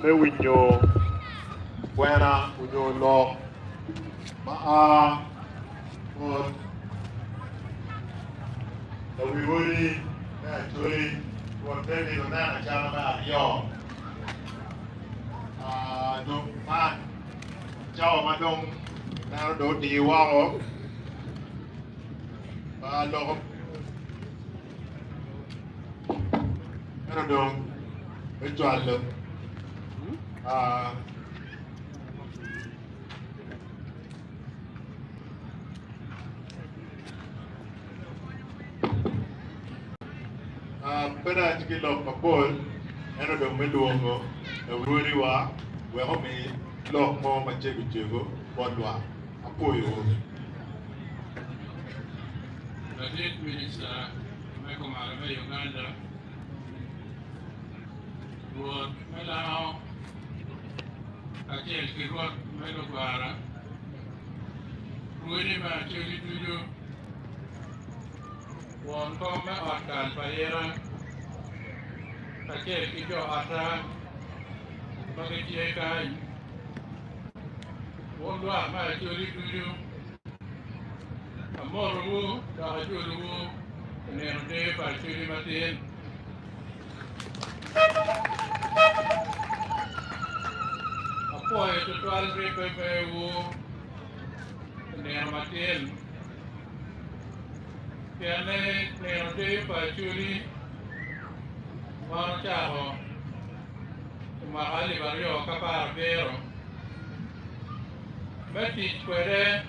Me winyo kwena onyo lok ma a bot. Lawi odi me Acholi, Rwot David oneno acama me aryo. Dong man cawa ma dong dano dong odiyo woko ma aloko ento dong me cwalo Pe dong atye ki lok mapol, ento dong me lwongo lawodiwa wek omi lok mo macego cego bot lwak. Apwoyowu. Ladit Minista me Kumalo me Uganda, Rwot me Lango kacel ki Rwot me Lugwara, Rwodi me Acholi ducu, Won kom me ot kal pa Ira kacel ki jo otta ma gitye kany, wun lwak me Acholi ducu, amotowu dok ajolowu i nino deyo pa Acholi matin. Apwoyo twatwal ribbe mewu i nino matin. Pien ni nino deyo pa Acholi wan ocako i mwaka alip aryo ki aparaabiro me tic kwede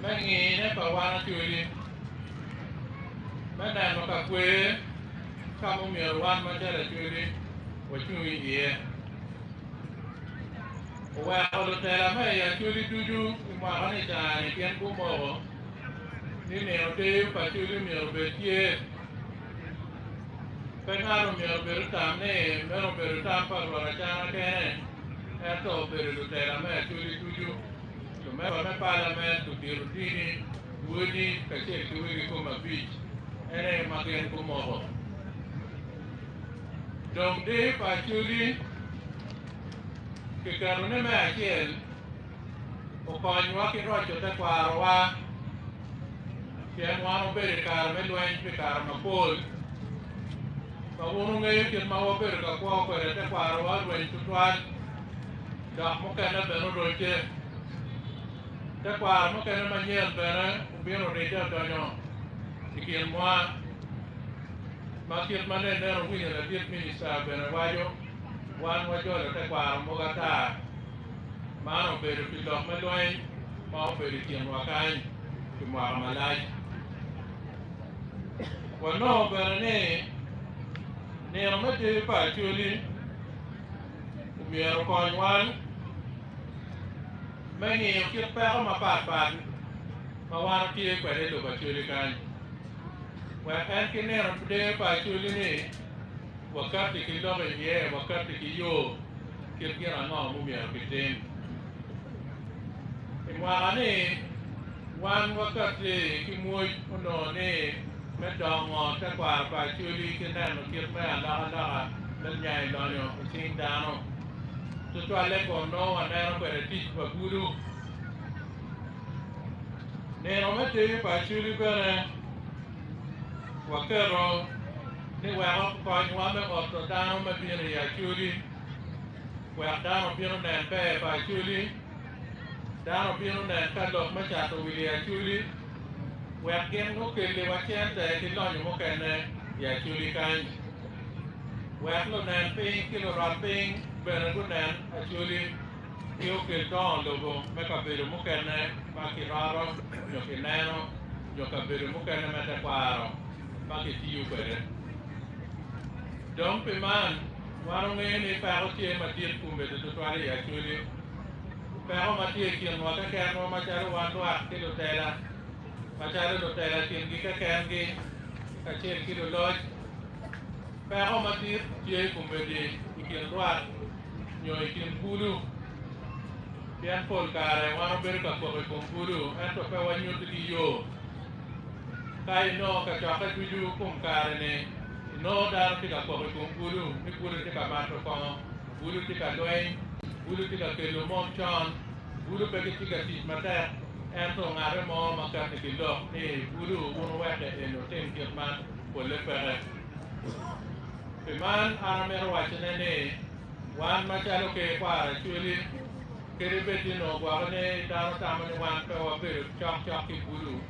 me ngine pa wan Acholi me neno ka kwer ka ma omyero wan macalo Acholi wacung iye. Oweko lutela me i Acholi ducu i mwaka-ni caa-ni gin gumoko ni nino deyo pa Acholi myero obed tye. Pe ngat omyero obed otam ni meno obedo tam pa Rwot Acana kene, ento obedo lutela me Acholi ducu, lumemba me palament, ludito dini, rwodi kacel ki wegi kom abic en aye ma gin gumoko. Dong deyo pa Acholi kiketone me acel okonywa ki roco tekwarowa pien wan wabedo i kare me lweny pi kare mapol. Ma wun wungeyo kit ma wabedo ka kwo kwede tekwarowa orweny tutwal dok mukene bene orocce. Tekwaro mukene manyen bene obino oridde odonyo i kinwa ma kit ma nene owinyo ladit minista bene waco. Wan wajolo tekwaro mogo ata. Man obedo pi lok me lweny ma obedo i kinwa kany pi mwaka malac. Wanongo bene ni nino me deyo pa Acholi omyero okony wan me ngiyo kit peko mapatpat ma wan watye kwede i lobo Acholi kany wek en ki nino deyo pa Acholi-ni Wakatti ki lok iye, wakatti ki yo kit gin ango mumyero kitim. I mwaka-ni, wan wakatti ki mwoc onongo ni me dongo tekwaro pa Acholi ki neno kit me alokaloka me nyayo lonyo i cing dano, tutwalle kun nongo waneno kwede tic pa gudo. Nino me deyo pa Acholi bene waketo ni wek okonywa me oto dano me bino i Acholi, wek dano obin onen ber pa Acholi, dano obin onen ka lok me cato wil i Acholi, wek gin gukelliwa cente ki lonyo mukene i Acholi kany, wek lunen piny ki lurot piny bene gunen Acholi ki okel dongo lobo me kabedo mukene ma kiroto nyo kineno nyo kabedo mukene me tekwaro ma kitiyo kwede. Dong pi man, wan wangeyo ni peko tye madit kombeddi tutwal i Acholi. Peko ma tye i kinwa kekenwa macalo wan lwak ki lutela, macalo lutela i kingi kekengi kacel ki luloc. Peko madit tye kombeddi i kin lwak nyo i kin bulu, pien pol kare wan wabedo ka koko i kom bulu ento pe wanyutigi yo. Ka inongo kacokke ducu kom kare-ni, inongo dano tye ka koko i kom bulu ni bulu tye ka mato kongo, bulu tye ka lweny, bulu tye ka kelo mon con, bulu pe gitye ka tic matek, ento ngate mo ma katti ki lok ni bulu wun wuweke. eni otim kit man polle peke. Pi man an amito wacone ni wan macalo Ker Kwaro Acholi kadi bed ni onongo gwoko ni dano tamo ni wan pe wabedo cok cok ki bulu,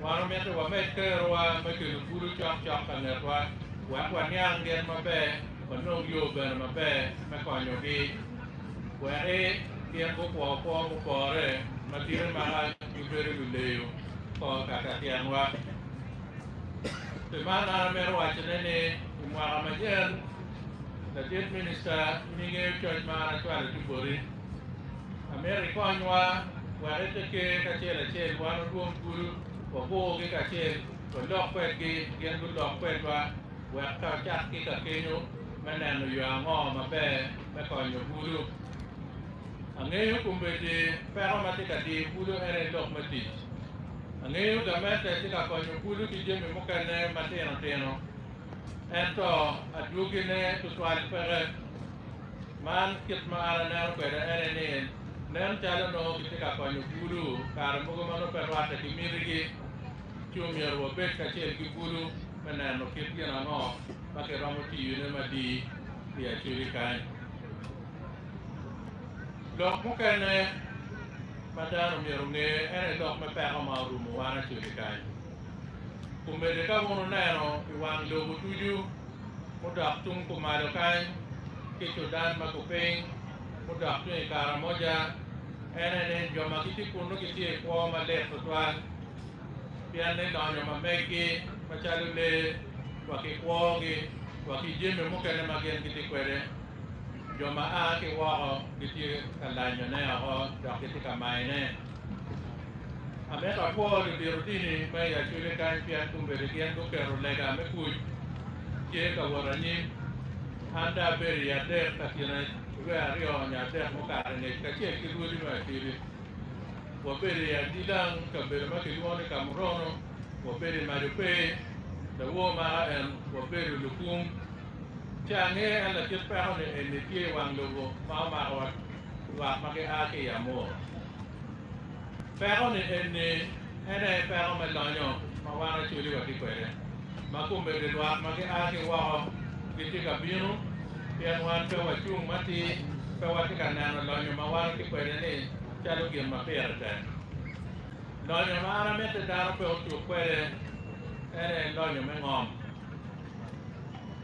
wan omito wamed kerowa me kelo bulu cok cok ka ngetwa wek waniang gin maber, wanong yo bene maber me konyogi wek gin gukwo kwo mupore ma kite maka gibedo luleyo kor kaka tyenwa. Pi man an amito wacone ni i mwaka manyen ladit minista in ingeyo coc ma an acwalo ci boti. Amito ikonywa wek ite ker kacel acel wan odwong bulu wagurgi kacel walok kwedgi gin gulok kwedwa wek ka wacak ki ka kenyo me neno yo ango maber me konyo bulu. Angeyo kombeddi peko ma tye ka diyo bulu en aye lok me tic. Angeyo gamente tye ka konyo bulu ki jami mukene matino tino ento adwogine tutwal peke. Man kit ma an aneno kwede en aye ni nen calo nongo kitye ka konyo bulu kare mogo ma nongo pe rwatte ki mitigi ci omyero wabed kacel ki bulu me neno kit gin ango ma kiromo tiyone madii i Acholi kany. Lok mukene ma dano myero onge en aye lok me peko ma orumo wan Acholi kany. Komedde ka wun wuneno i wang lobo ducu mudok tung kumalo kany ki Cudan ma kupiny mudok tung i Karamoja en aye ni jo ma gitye kunnu gitye i kwo malit tutwal pien ni lonyo ma meggi macalo lee wa ki kwogi wa ki jami mukene ma gin gitye kwede. Jo ma a ki woko gitye ka lanyone oko dok gitye ka mayone. Amito apwo ludito dini me i Acholi kany pien kombeddi gin guketo lega me kuc tye ka wot anyim. An dong abedo i adek ka kine dwe aryo nyo adek mukato i ngec kacel ki rwodi me Acholi. Wabedo i Adilang, kabedo ma kilwongo ni Kamurono, wabedo i Madope, lawor maka en wabedo lukung. Ci ange en lakit peko ni eni tye i wang lobo ma omako wa lwak ma gia ki i Amur. Peko ni eni en aye peko me lonyo ma wan Acholi watye kwede, ma kombeddi lwak ma gia ki woko gitye ka bino pien wan pe wacung matir, pe watye ka neno lonyo ma wan watye kwede ni calo gin ma pire tek. Lonyo ma an amiti dano pe otuk kwede en aye lonyo me ngom.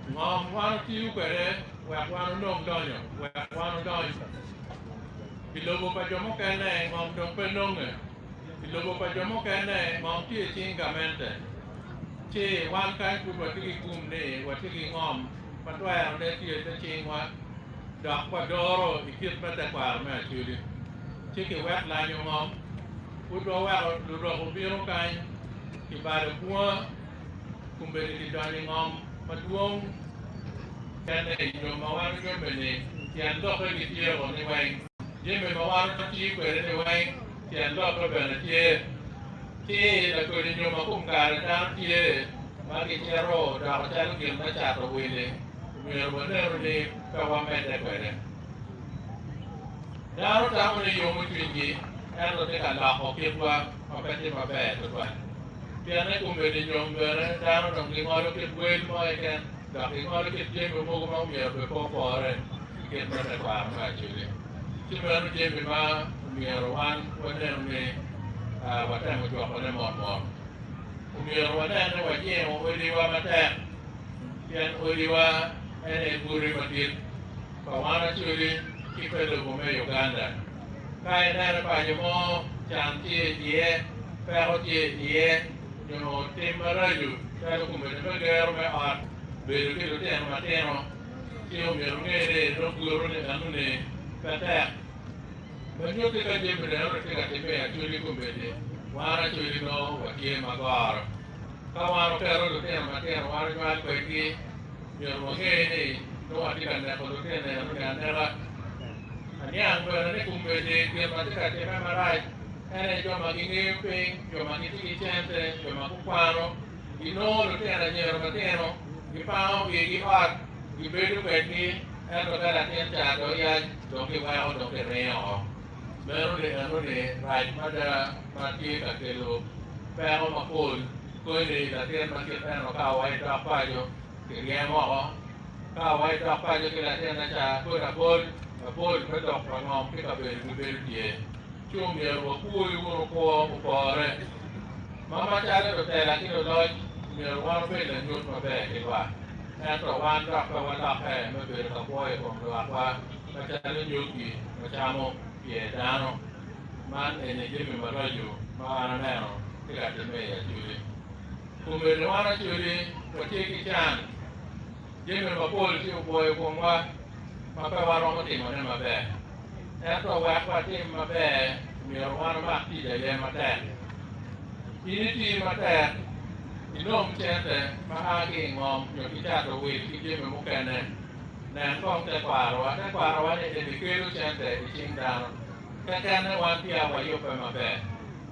Ngom wan otiyo kwede wek wan onong lonyo, wek wan odony. I lobo pa jo mukene ngom dong pe nonge. I lobo pa jo mukene ngom tye i cing gamente. Ci wan kany pud watye ki gum ni watye ki ngom ma twerone tye i te cingwa dok wadoro i kit me tekwaro me Acholi. Ci kiwek lanyo ngom, pud waweko lurok obino kany kibalo bunga. Kombeddi kidonyo i ngom madwong kene i nyom ma wan onyomme-ni, tyen lokke gityeko ni weng. Jami ma wan watiyo kwede-ni weng tyen lokke bene tye. Ci lakodi nyom ma kom kare dano tye ma gicito doko calo gin me cato wili, omyero wanenu ni pe wamedde kwede. Dano tamo ni yomo cwinygi ento tye ka loko kitwa ma pe tye maber tutwal. Pienne kombeddi nyom bene dano dong gingolo kit wel mo keken dok gingolo kit jami mogo ma omyero bed pe opore i kit me tekwaro me Acholi. Ci meno jami ma omyero wan wanenu ni watemo jwakone mot mot. Omyero wanen ni wajingo odiwa matek pien odiwa en aye guti madit pa wan Acholi ki pe lobo me Uganda. Ka ineno paco mo can tye iye, peko tye iye, nyo tim maraco calo kombeddi me gero me ot, bedo ki lutino matino, ci omyero wunge ni nongo guto-ni enoni pe tek. Ma nyutti ka jami enoni tye ka timme i Acholi kombeddi, wan Acholi nongo watye ma goro. Ka wan oketo lutino matino wan onywal kwedgi, myero wange ni nongo watye ka neko lutino enoni aneka. Aniang bene ni kombeddi gin ma tye ka timme marac en aye jo ma gingeyo piny, jo ma gitye ki cente, jo ma gukwano, ginongo lutino anyira matino, gipango wigi ot, gibedo kwedgi, ento ka latin ca dong yac dong giweko dong kiringo oko. Meno ni enoni rac mada ma tye ka kelo peko mapol. Koni latin ma kit eno ka awaci dok paco kiryemo oko. Ka awaci dok paco ki latinne ca kodi abol abol me lok pa ngom ki kabedo gibedo tye. Ci omyero wakwoyi wunu kwo mupore. Ma macalo lutela ki luloc myero wan wabed lanyut maber ki lwak. Ento wan dok pe walokke me bedo ka kwo i kom lwakwa macalo nyogi ma camo pyer dano. Man eni jami maraco ma an aneno tye ka timme i Acholi. Kombeddi wan Acholi watye ki can. Jami mapol tye obwoyo komwa ma pe waromo timone maber. Ento wek watim maber, myero wan wamak tic aye matek. In iti matek, inong cente ma a ki i ngom nyo ki cato wil ki jami mukene. Nen kong tekwarowa. Tekwarowa ni ebikelo cente i cing dano. Kekene wan peya wayubbe maber.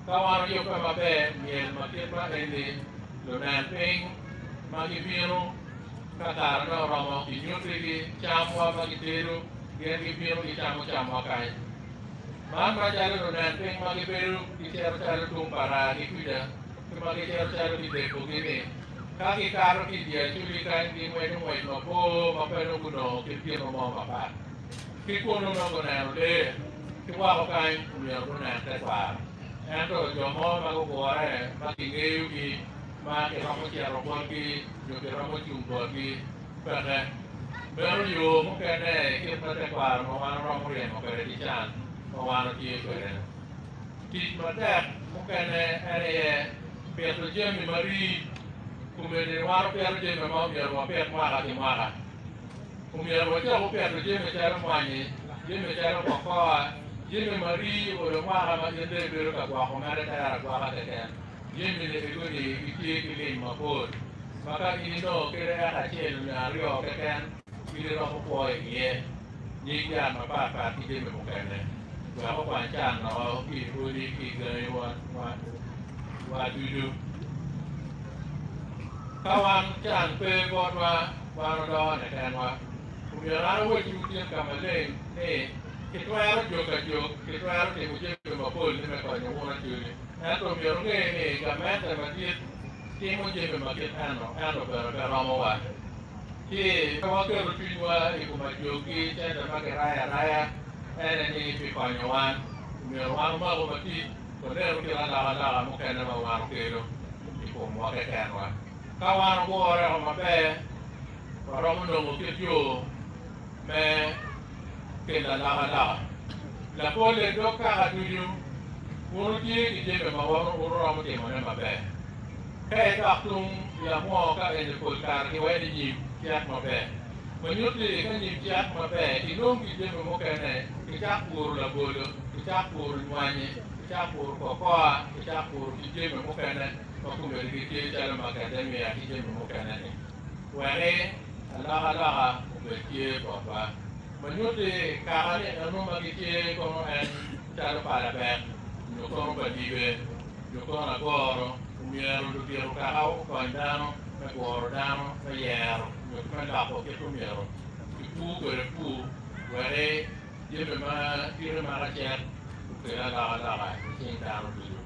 Ka wan oyubbe maber, myel ma kit ma eni lunen piny ma gibino ka karene oromo kinyutigi camwa ma gitedo, gin gibino gicamo camwa kany. Man macalo lunen piny ma gibedo gicito calo tung pa raa-gi kuca ki ma gicito calo kidebogi-ni, ka gikato ki i dye acoli kany gingweco ngwec mabor ma pe nongo gunongo kit gin mo mapat. Ki kunnu nongo guneno lee, ki woko kany omyero gunen tekwaro. Ento jo mo ma gugure ma kingeyogi ma kiromo cito botgi nyo kiromo cung botgi peke. Meno yo mukene i kit me tekwaro ma wan waromo ryemo kwede ki can ma wan watye kwede. Tic matek mukene en aye pito jami ma rii. Komedi wan wapito jami ma omyero wapit mwaka ki mwaka. Omyero wacaku pito jami calo mwanyi, jami calo kokoa, jami ma rii olo mwaka ma in dong ibedo ka gwoko mere tere agwoka keken. Jami-ni egoni gitye ki lim mapol ma ka in inongo kede eka acel nyo aryo keken in iromo kwo iye, nyig yat mapatpat ki jami mukene wek okwany can woko ki i odi ki i gangi wa ducu. Ka wan can pe botwa, wan odongone kenwa. Omyero an awacciwu tin ka maleng ni kitwero jok ajok, kitwero timo jami mapol ni me konyo wun Acholi. Ento myero wunge ni gamente madit timo jami ma kit eno, ento bene pe romowa. Ci pe waketo cwinywa i kom ajogi cente ma kirayo araya ene ni pi konyo wan. Myero wan wamaku matic wanenu kit alokaloka mukene ma wan okelo i komwa kekenwa. Ka wan wagure maber, waromo nongo kit yo me kelo alokaloka. Lapolle, dog kaka ducu, wun wutye ki jami ma wuromo timone maber. Ka idok tung lamwo ka eni pol kare giwaco ni nyim cek maber. Ma nyutti ka nyim cek maber, inong ki jami mukene, kicak puro labolo, kicak puro nywanyi, kicak puro kokoa, kicak puro ki jami mukene ma komedi gitye calo macadamia ki jami mukene-ni. Wek alokaloka obed tye botwa. Ma nyutti kaka ni eno ma gitye kono en calo pala bek nyo kono pa dibe nyo kono agoro, omyero ludito kaka okony dano me guro dano me yero nyo ki me loko kit omyero kipur kwede pur wek jami ma kite mako acel okel alokaloka i cing dano ducu.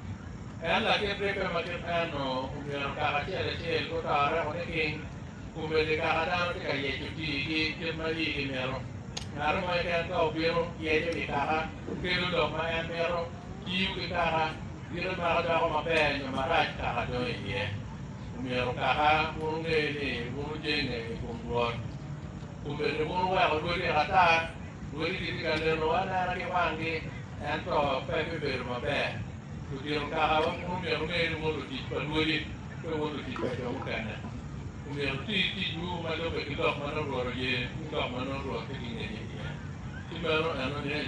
En lakit ribbe ma kit eno omyero kaka acel acel gutore niking Kombeddi kaka dano tye ka yeco tii-gi kit ma igi mito. Ngat mo keken ka obino yeco i kaka, kelo lok ma en mito, tiyo ki kaka, gire mako doko maber nyo marac kaka dong iye. Omyero kaka wun wunge ni wun wujenge i kom Rwot. Kombeddi wun wuweko rwodi ata, rwodi gitye ka nenowu anena ki wanggi, ento pe bibedo maber. Ludito kaka wun omyero wunge ni wun lutic pa rwodi, pe wun lutic pa jo mukene. Omyero wuti ticwu ma lubbe ki lok ma nongo Rwot oye ki lok ma nongo Rwot tye ki ngec iye. Ci meno eno ni,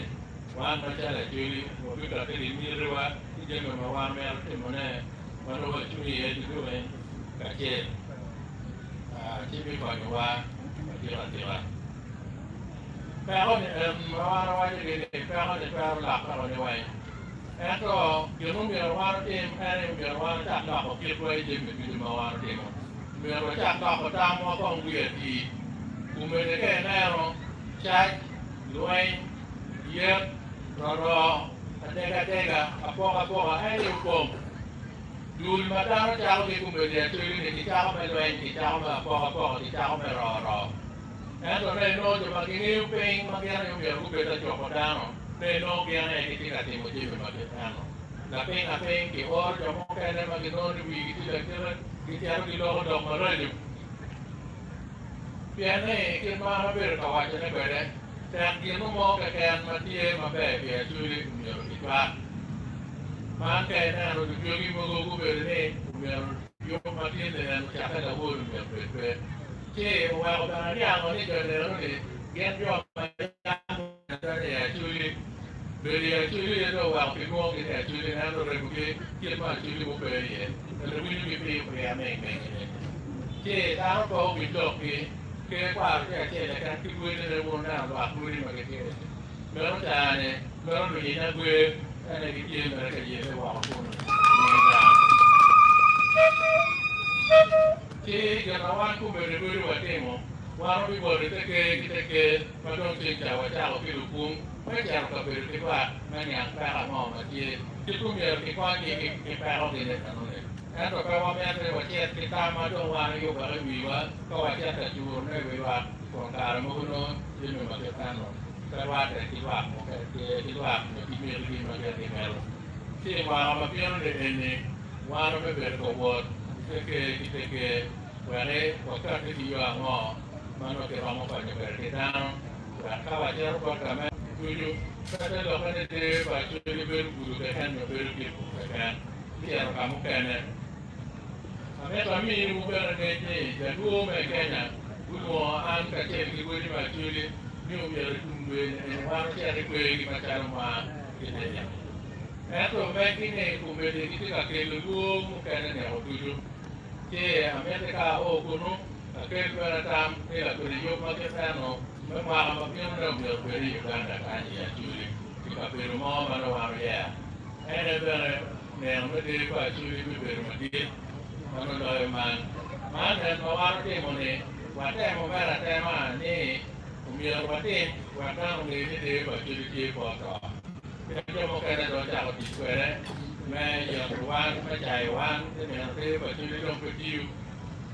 wan macalo Acholi wabikati ki mitiwa ki jami ma wan mito timone ma nongo wacung iye ducu weng kacel, ci bikonyowa atika tika. Peko ni en ma wan wawaco gi ni peko ni twero lokke ni weng. Ento gin ma myero wan otim en aye myero wan wacak loko kitwa i jami ducu ma wan otimo. Myero wacak loko tamwa kong wiye atir. Komedi ka ineno cac, lweny, yet, roro, adegadega, apokapoka en aye opong. Dul ma dano cako ki kombeddi Acholi-ni kicako me lweny, kicako me apokapoka, kicako me roro. Ento ne inongo jo ma gingeyo piny ma gin aye omyero gubed ka coko dano, ne inongo gin aye gitye ka timo jami ma kit meno. Lapiny lapiny kioro jo mukene ma ginongo ni wigi tye lakite, gicito giloko lok maraco. Pien ni kit ma an abedo ka wacone kwede, tek gin mo keken ma tye maber pi Acholi omyero kicwak. Man ka ineno lujwegi mogo gubedo ni omyero yub ma tye ninen ocakke lawol omyero obed pe. Ci oweko bene aniango ni jo neno-ni gin jo ma yam guneno ni Acholi bedo i Acholi aye dong oweko kilwongogi ni Acholi ento remogi kit ma Acholi mupe iye bene winyogi piyo piya ming ming ni. Ci dano pe owinj lokgi, ker kwaro tye acel keken ki rwedine wun wuneno lwak rwedi ma gitye-ni. Meno caa-ni, meno luyinya gwer ene gitye mere ka yelle woko kunu i nge dano. Ci gin ma wan kombeddi rwedi watimo, wan wabiwoto i te ker ki te ker ma dong ceng ca wacako ki lukung me cito ka bedo ki lwak me niang peko ango ma tye, kit omyero kikonygi ki pekogi-ni enoni. Ento pe wamito ni wacit ki tam ma dong wan oyubbe i wiwa ka wacit ka curone i wi lwak kun kare mogo nongo jami ma kit meno pe rwatte ki lwak ki lwak nyo ki mitigi ma gin gimito. Ci i mwaka ma bino-ni eni, wan wabibedo ka wot i te ker ki te ker wek wakatti ki yo ango ma nongo kiromo konyo kwede ki dano wek ka wacito bot gamente ducu pe te lokke ni deyo pa Acholi bedo gudo keken nyo bedo kit keken. Cito ka mukene. Amito amiwu bene ngec ni jalwo me Kenya gulwongo an kacel ki rwodi me Acholi ni omyero tum dwe ni eni wan ocit i kwergi macalo mwaa ki tye. Ento meggi ni kombeddi gitye ka kelo lwor mukene niko ducu. Ci amiti ka ao kunu akel bene tam ni lakodi yub ma kit eno me mwaka ma bino ne omyero obed i Uganda kany i Acholi i kabedo mo ma nongo wan oyero. En aye bene nino me deyo pa Acholi bibedo madit ma nongo loyo man. Man en ma wan otimo-ni, watemo mere atema ni omyero watim wek dano onge ni deyo pa Acholi tye pe oto. Pien jo mukene dong ocako tic kwede me yeto wan, me cayo wan ni nino deyo pa Acholi dong pe tiyo,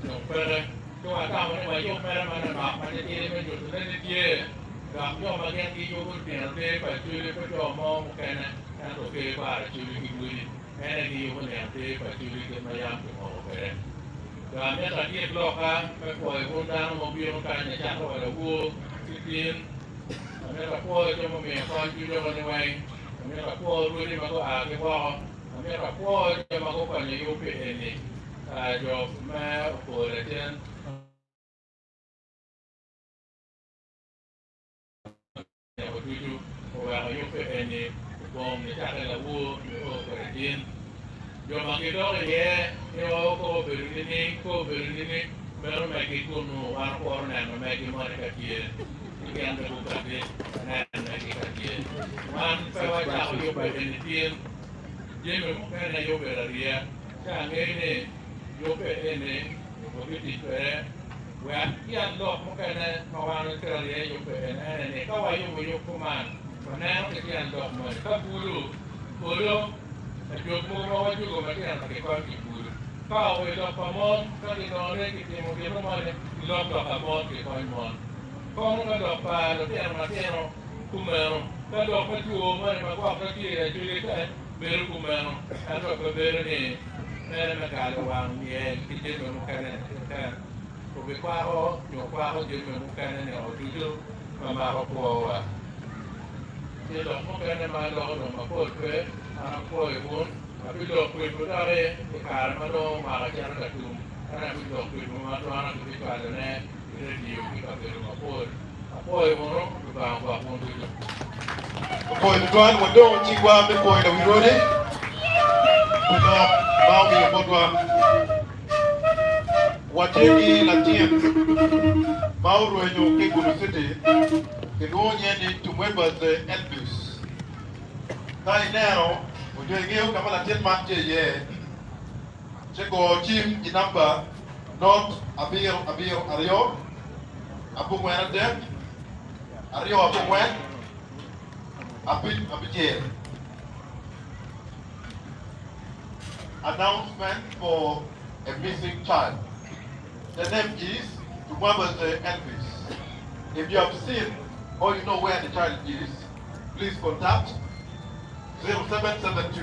dong peke. Ci watamo ni wayub mere manonok matitidi me nyutone ni tye, dok jo ma gin giyubo nino deyo pa Acholi pe jo mo mukene. Ento ker pa Acholi ki Gudi en aye giyubo nino deyo pa Acholi kit ma yam kimoko kwede. Dong amito agik lokka me pwoyo wun dano ma wubino kany nicakke wa lawor ki tin. Amito apwoyo jo mumiyo kony ducu ni weng. Amito apwo rwodi ma gua ki woko. Amito apwo jo ma gukonyo yub pi eni, jo me Opor lacen. Neko ducu oweko yubbe eni opong nicakke lawur nio kwede tin. Jo ma gidok iye ni oo kor obedo nining, kor obedo nining, meno megi kunnu wan okuro neno megi moni ka tye, ci gin bene gukati anen megi ka tye. Wan pe wacako yubbe eni tin, jami mukene aye obedo ariya, ci angeyo ni yubbe eni wabitic kwede. Wek tyen lok mukene ma wan waketo iye yubbe eni ene ni, ka wayubo yub kuman, waneno ki tyen lok moni. Ka bulu olo, ajog mogo ma wajugo matino kikony ki bulu. Ka obedo lok pa mon, ka ginongo ni kitimo gin mo moni, gilok lok pa mon kikony mon. Kono ka lok pa lutino matino kumeno, ka lok me two moni ma gwok ka tye i acholi kany bedo kumeno, ento pe bedo ni mere me galo wang myel ki jami mukene keken obikwako nyo kwako jami mukene nio ducu ma mako kwowa. Ci lok mukene ma aloko dong mapol pe, an apwoyo wun, abilok kwedwu doki i kare ma nongo mwaka cito ka tum, ento abilok kwedwu ma dwana kibicwalone i redio ki kabedo mapol. Apwoyo wunu, Lubanga ogwok wun ducu. Opwoyo tutwal, wadongo cigwa me pwoyo lawi rwode pi lok ma omiyo botwa. Watye ki latin ma orwenyo ki i Gulu City, kilwongo nyinge ni Tumwebaze Elvis. Ka ineno onyo ingeyo ka ma latin man tye iye, ci go cim i namba not abiro abiro aryo abongwen adek aryo abongwen abic abicel. Announcement for a missing child. The name is Tumwebaze Elvis. If you have seen or you know where the child is, please contact 0772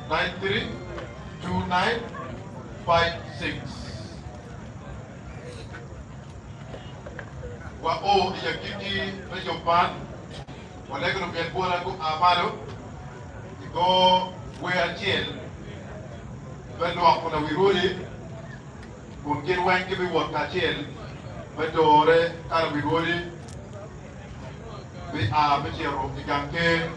932956. Wa o i agikki me yub man, walego lumyel bwota gua malo i kor wer acel me lwoko lawi rwodi, kun gin weng gibiwot kacel me dore ka lawi rwodi bia me cito i gang ker.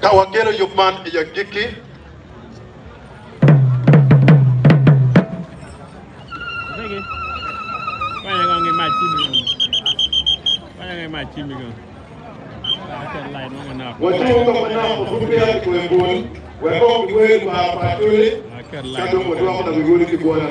Ka wakelo yub man i agikki, Wacung ka manok ma pud peya kikweyo bul wek kong kiwer lubanga pa Acholi ka dong wadwoko lawi wodi ki bwola.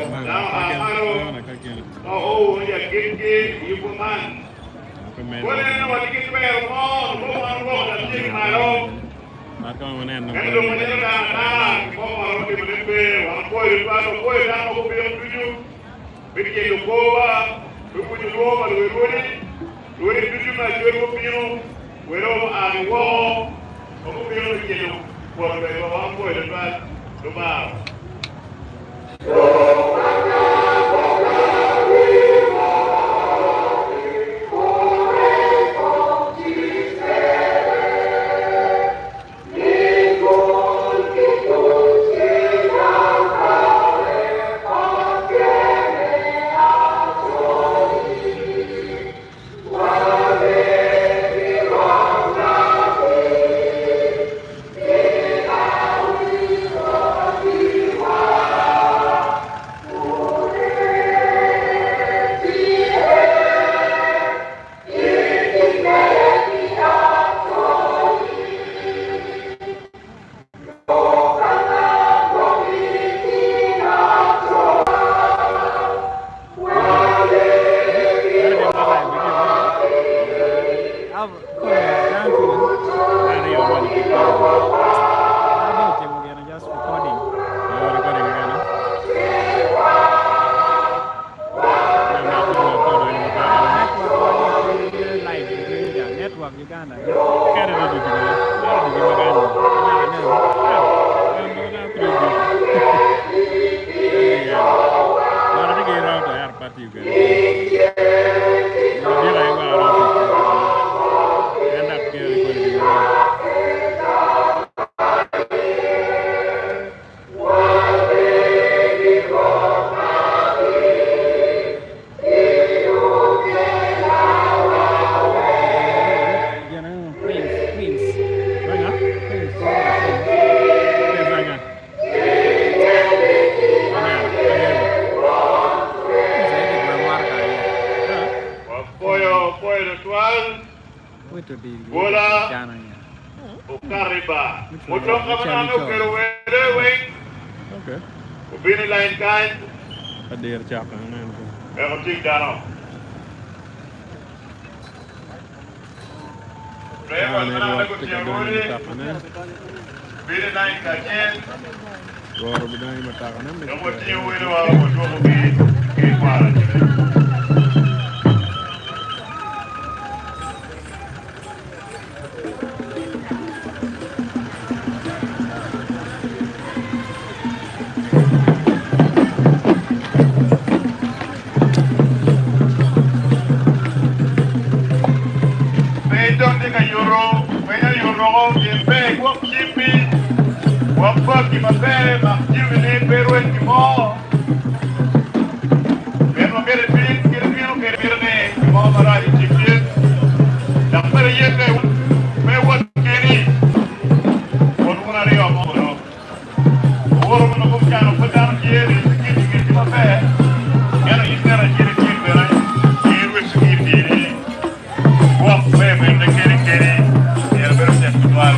Wapwoyo twatwal Bwola Okariba mutoka ma nongo okelo wele weng obino i lain kany wek oting dano. Driver ma nongo gutingo rwodi obino i lain kacel dong watingo welewa wadwokogi ki i kwara cene. Pe idong tye ka yuto winyo yutoko gin pe igwok cimmi, gwok bagi maber, mak jami-ni pe irweny gin mo. Pien wamito ibin kit ibino kwede mito ni gin mo marac otim in, dok bene yelle pe iwot keni, wot wun aryo mo kono. Oworo mono kom cano pe dano tye ni security gin tye maber, ento in ngat acel acel bene in wek security ni gwok pe ibed keni keni myero bedo tek tutwal.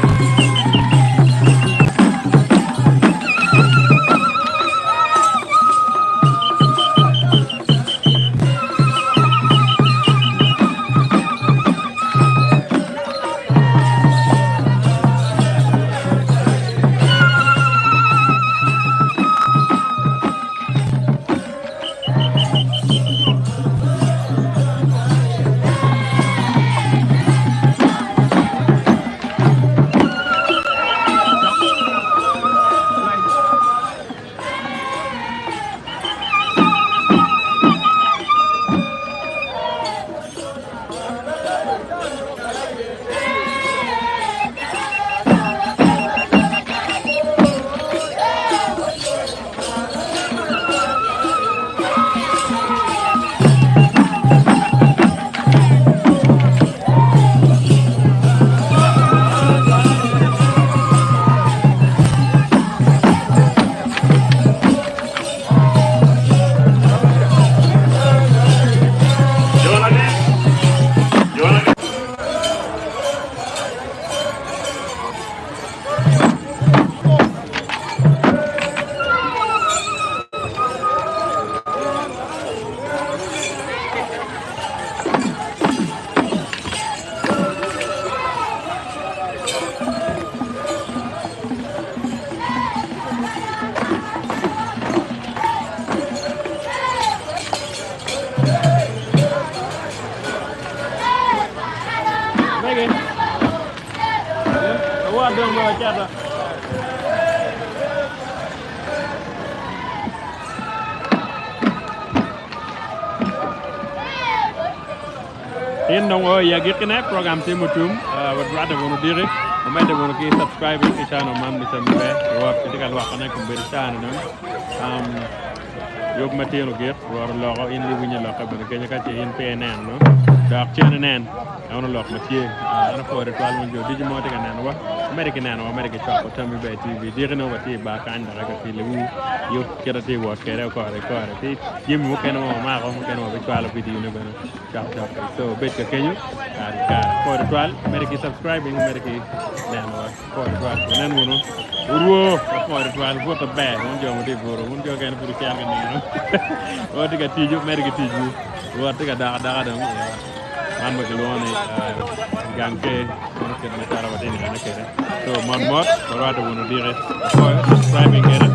Mege. Award dong ma wacata. In dong o i agikkine program tye mutum wadwate wunu diki wamedde wunu ki subscribing ki channel man me Cam Maber Rwot kitye ka lwakone kombeddi caa-ni dong yub ma tye ogik Rwot oloko in iwinyo lokke bene kenyo ka ce in peya ineno no dok cen inen eno lok ma tye an apwoyo tutwal wun jo ducu ma watye ka nenowa wamedde ki nenowa wamedde ki cwako Tammy Ber TV diki nongo watye i bar kany dok ka piliwu yub kit atye wot kwede kore ki kore ki jami mukene ma wamako mukene wabicwalo vidio ne bene. Cok cok so bed ka kenyo kare ki kare. Pwoyo tutwal medde ki subscribing medde ki nenowa. Pwoyo tutwal wunen wunu wurwo apwoyo tutwal buto ber wun jo ma tye i buto wun jo kene pud wucito ki nino wun tye ka tic medde ki ticwu rwot tye ka dok adoka dong i ot man ma kilwongo ni gang ker meno kit macalo watye ka nenone kwede so mot mot warwatte wunu odiki apwoyo subscribing kede.